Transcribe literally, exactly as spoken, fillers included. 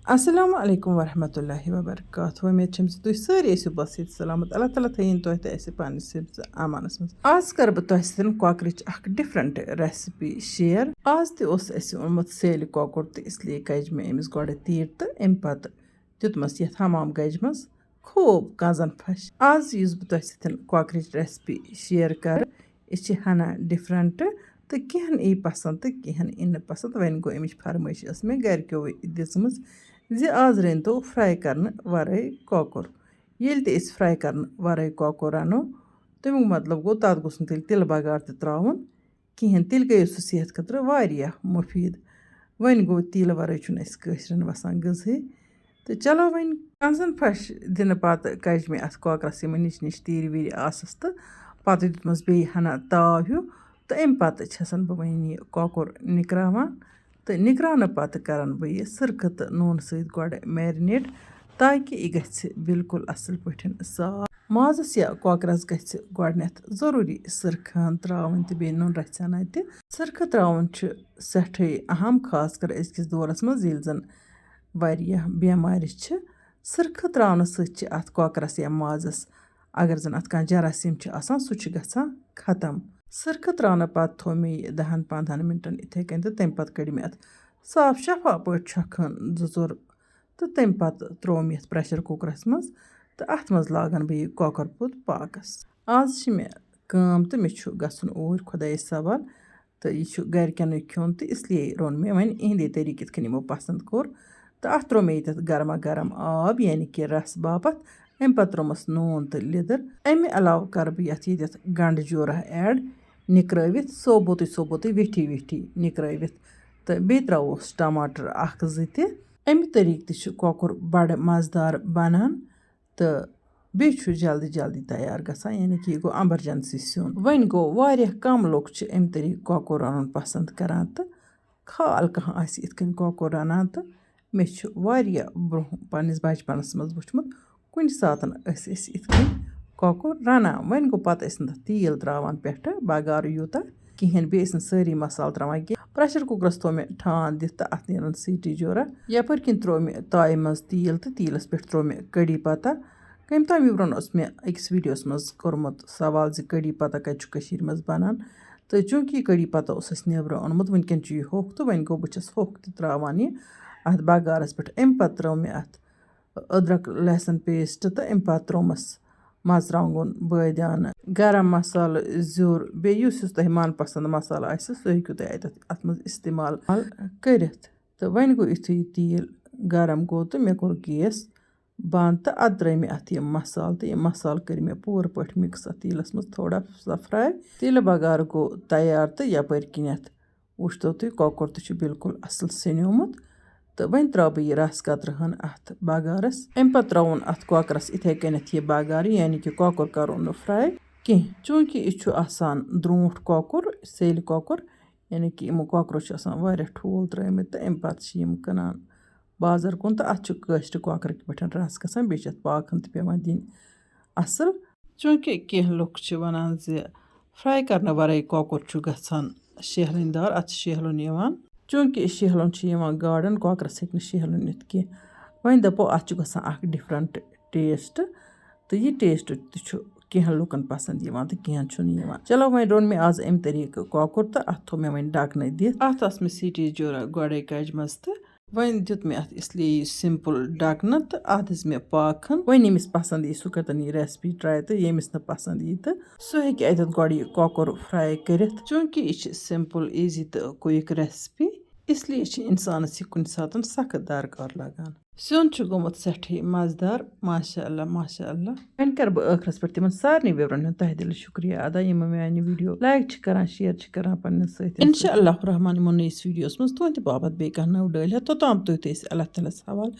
السلام علیکم ورحمۃ اللہ وبرکاتہ۔ وۄمید چھم زِ تُہۍ سٲری ٲسِو بس ییٚتہِ سلامت۔ اللہ تعالیٰ تھٲیِن تۄہہِ تہٕ اَسہِ پننِس حفظ امانس منٛز۔ آز کرٕ بہٕ تۄہہِ سۭتۍ کۄکرٕچ اکھ ڈفرنٹ ریسپی شیئر۔ آز تہِ اوس اَسہِ اوٚنمُت سیلہِ کۄکُر، تہٕ اس لیے کجہِ مےٚ أمِس گۄڈٕ تیٖر تہٕ امہِ پتہٕ دیُتمَس یَتھ حمام گَجہِ منٛز خوب کنزن پھش۔ آز یُس بہٕ تۄہہِ سۭتۍ کۄکرٕچ ریسپی شیئر کرٕ، یہِ چھِ ہنا ڈفرنٹ، تہٕ کینٛہَن یی پسنٛد تہٕ کینٛہَن یی نہٕ پسنٛد۔ وۄنۍ گوٚو، اَمِچ فرمٲیش ٲس مےٚ گرِکیو دِژمٕژ زِ آز رٔنۍ تو فرائی کرنہٕ ورٲے کۄکُر۔ ییٚلہِ تہِ أسۍ فرائی کرنہٕ ورٲے کۄکُر رَنو، تَمیُک مطلب گوٚو، تَتھ گوٚژھ نہٕ تیٚلہِ تِلہٕ بَغار تہِ ترٛاوُن کِہیٖنۍ، تیٚلہِ گٔیو سُہ صحت خٲطرٕ واریاہ مُفیٖد۔ وۄنۍ گوٚو، تیٖلہٕ وَرٲے چھُنہٕ اَسہِ کٲشرٮ۪ن وَسان غذہٕے۔ تہٕ چلو، وۄنۍ کنزن پھش دِنہٕ پتہٕ کجہِ مےٚ اَتھ کۄکرَس یِمَن نِچ نِچ تیٖرۍ ویٖرۍ آسَس، تہٕ پتہٕ دیُتمَس بیٚیہِ ہنا تاو ہیوٗ۔ تہٕ اَمہِ پتہٕ چھَسَن بہٕ وۄنۍ یہِ کۄکُر نِکراوان۔ تہٕ نِکراونہٕ پتہٕ کران بہٕ یہِ سرکہٕ تہٕ نوٗنہٕ سۭتۍ گۄڈٕ marinate، تاکہِ یہِ گژھِ بالکل اصل پٲٹھۍ صاف۔ مازس یا کۄکرس گژھِ گۄڈٕنٮ۪تھ ضروٗری سرکہٕ ہن تراوٕنۍ تہٕ بیٚیہِ نُن رژھِ ہنا تہِ۔ سرکہٕ تراوُن چھُ سٮ۪ٹھٕے اہم، خاص کر أزکِس دورس منٛز، ییٚلہِ زن واریاہ بٮ۪مارِ چھِ۔ سرکہٕ تراونہٕ سۭتۍ چھِ اتھ کۄکرس یا مازس، اگر زن اتھ کانٛہہ جراثیم چھُ آسان، سُہ چھُ گژھان ختم۔ سرکہٕ تراونہٕ پتہٕ تھوٚو مےٚ یہِ دَہَن پنٛدہَن مِنٹَن یِتھَے کٔنۍ، تہٕ تَمہِ پَتہٕ کٔڑ مےٚ اَتھ صاف شفاف پٲٹھۍ چھۄکھَن زٕ ژور، تہٕ تَمہِ پَتہٕ ترٛوو مےٚ یَتھ پرٛٮ۪شَر کُکرَس منٛز، تہٕ اَتھ منٛز لاگَن بہٕ یہِ کۄکَر پوٚت پاکَس۔ آز چھِ مےٚ کٲم تہٕ مےٚ چھُ گژھُن اوٗرۍ خۄدایَس حوال، تہٕ یہِ چھُ گَرِکٮ۪نٕے کھیوٚن، تہٕ اِسلیے روٚن مےٚ وۄنۍ اِہِنٛدے طریٖقہٕ یِتھ کٔنۍ یِمو پَسنٛد کوٚر۔ تہٕ اَتھ ترٛوو مےٚ ییٚتٮ۪تھ گرما گرم آب، یعنی کہِ رَس باپَتھ۔ اَمہِ پَتہٕ ترٛوومَس نوٗن تہٕ لیٚدٕر۔ اَمہِ علاوٕ کَرٕ بہٕ یَتھ ییٚتٮ۪تھ گَنٛڈٕ جورہ add، نِکرٲوِتھ، ثوبوٗتٕے ثوبوٗتٕے، ویٹھی ویٹھی نِکرٲوِتھ۔ تہٕ بیٚیہِ ترٛاووس ٹماٹر اَکھ زٕ تہِ۔ اَمہِ طریٖقہٕ تہِ چھُ کۄکُر بَڑٕ مَزٕدار بَنان تہٕ بیٚیہِ چھُ جلدی جلدی تیار گژھان، یعنی کہِ یہِ گوٚو emergency سیُن۔ وۄنۍ گوٚو، واریاہ کَم لُکھ چھِ اَمہِ طریٖقہٕ کۄکُر رَنُن پَسنٛد کَران، تہٕ خال کانٛہہ آسہِ یِتھ کٔنۍ کۄکُر رَنان، تہٕ مےٚ چھُ واریاہ برٛونٛہہ پنٛنِس بَچپَنَس منٛز وٕچھمُت، کُنہِ ساتَن ٲسۍ أسۍ یِتھ کٔنۍ کۄکُر رَنان۔ وۄنۍ گوٚو، پَتہٕ ٲسۍ نہٕ تَتھ تیٖل ترٛاوان پٮ۪ٹھٕ، بَغارٕ یوٗتاہ کِہیٖنۍ، بیٚیہِ ٲسۍ نہٕ سٲری مصالہٕ ترٛاوان کینٛہہ۔ پرٛٮ۪شَر کُکرَس تھوٚو مےٚ ٹھانٛڈ دِتھ تہٕ اَتھ نیرَن سیٖٹی جورہ۔ یَپٲرۍ کِنۍ ترٛوو مےٚ تایہِ منٛز تیٖل تہٕ تیٖلَس پٮ۪ٹھ ترٛوو مےٚ کڑی پَتہ۔ کَمہِ تام برٛونٛہہ اوس مےٚ أکِس ویٖڈیوَس منٛز کوٚرمُت سوال زِ کڑی پَتہ کَتہِ چھُ کٔشیٖرِ منٛز بَنان، تہٕ چوٗنٛکہِ یہِ کڑی پَتہ اوس اَسہِ نٮ۪برٕ اوٚنمُت، وٕنکٮ۪ن چھُ یہِ ہوٚکھ، تہٕ وۄنۍ گوٚو، بہٕ چھَس ہوٚکھ تہِ ترٛاوان یہِ اَتھ بَغارَس پٮ۪ٹھ۔ اَمہِ پَتہٕ ترٛٲو مےٚ اَتھ أدرَک لہسن paste تہٕ اَمہِ پَتہٕ ترٛوومَس مَرژٕوانٛگُن، بٲدیانہٕ، گرم مصالہٕ، زیُر، بیٚیہِ یُس یُس تۄہہِ من پسنٛد مصالہٕ آسہِ، سُہ ہیٚکِو تُہۍ اَتٮ۪تھ، اَتھ منٛز استعمال کٔرِتھ۔ تہٕ وۄنۍ گوٚو یُتھُے یہِ تیٖل گرم گوٚو تہٕ مےٚ کوٚر gas بنٛد تہٕ اَدٕ ترٛٲے مےٚ اَتھ یِم مصالہٕ، تہٕ یِم مصالہٕ کٔرۍ مےٚ پوٗرٕ پٲٹھۍ mix اَتھ تیٖلَس منٛز تھوڑا سا fry۔ تیٖلہٕ بَغارٕ گوٚو تیار تہٕ یَپٲرۍ کِنٮ۪تھ وٕچھتو تُہۍ، کۄکُر تہِ چھُ بالکل اَصٕل سیٚنیومُت۔ تہٕ وۄنۍ ترٛاوٕ بہٕ یہِ رَس قطرٕ ہن اَتھ بَغارَس۔ اَمہِ پَتہٕ ترٛاوُن اَتھ کۄکرَس یِتھَے کٔنٮ۪تھ یہِ بَغارٕ، یعنی کہِ کۄکُر کَرو نہٕ fry کینٛہہ، چوٗنٛکہِ یہِ چھُ آسان درٛوٗنٛٹھ کۄکُر، سیلہِ کۄکُر، یعنی کہِ یِمو کۄکرو چھِ آسان واریاہ ٹھوٗل ترٛٲومٕتۍ، تہٕ اَمہِ پَتہٕ چھِ یِم کٕنان بازر کُن، تہٕ اَتھ چھُ کٲشرِ کۄکرٕکۍ پٲٹھۍ رَس گژھان، بیٚیہِ چھِ اَتھ پاکھ ہن تہِ پٮ۪وان دِنۍ اَصٕل۔ چوٗنٛکہِ کینٛہہ لُکھ چھِ وَنان زِ fry کرنہٕ ورٲے کۄکُر چھُ گژھان شیہلٕنۍ دار، اَتھ چھُ شیہلُن یِوان۔ چوٗنٛکہِ شیہلُن چھُ یِوان گاڈَن، کۄکرَس ہیٚکہِ نہٕ شیہلُن یِتھ کینٛہہ۔ وۄنۍ دَپو، اَتھ چھُ گژھان اَکھ different taste، تہٕ یہِ taste تہِ چھُ کینٛہَن لُکَن پَسنٛد یِوان تہٕ کینٛہَن چھُنہٕ یِوان۔ چلو، وۄنۍ روٚن مےٚ آز اَمہِ طریٖقہٕ کۄکُر تہٕ اَتھ تھوٚو مےٚ وۄنۍ ڈَکنہٕ دِتھ۔ اَتھ آسہٕ مےٚ سیٖٹی جورہ گۄڈَے کَجہِ منٛز تہٕ وۄنۍ دیُت مےٚ اَتھ اس لیے یہِ simple ڈَکنہٕ تہٕ اَتھ دِژ مےٚ پاکھ کھنٛڈ۔ وۄنۍ ییٚمِس پسنٛد یی، سُہ کَرِ تَن یہِ recipe try، تہٕ ییٚمِس نہٕ پسنٛد یی، تہٕ سُہ ہیٚکہِ اَتٮ۪تھ گۄڈٕ یہِ کۄکُر fry کٔرِتھ۔ چوٗنٛکہِ یہِ چھِ simple، easy تہٕ quick recipe، اس لیے چھِ اِنسانَس یہِ کُنہِ ساتَن سخت درکار لگان۔ سیُن چھُ گوٚمُت سٮ۪ٹھٕے مَزٕدار، ماشاء اللہ، ماشاء اللہ۔ وۄنۍ کَرٕ بہٕ ٲخرَس پٮ۪ٹھ تِمَن سارنٕے وِورَن ہُنٛد تہہ دِلہٕ شُکریہ ادا، یِم میٛانہِ video like چھِ کران، share چھِ کران پنٛنٮ۪ن سۭتۍ۔ اِنشاء اللہ الرحمن یِمو نٔیِس ویٖڈیوَس منٛز تُہٕنٛدِ باپَتھ بیٚیہِ کانٛہہ نٔو ڈٲلۍ ہٮ۪تھ، توٚتام تُہۍ تہِ أسۍ اللہ تعالیٰ ہَس حوالہٕ۔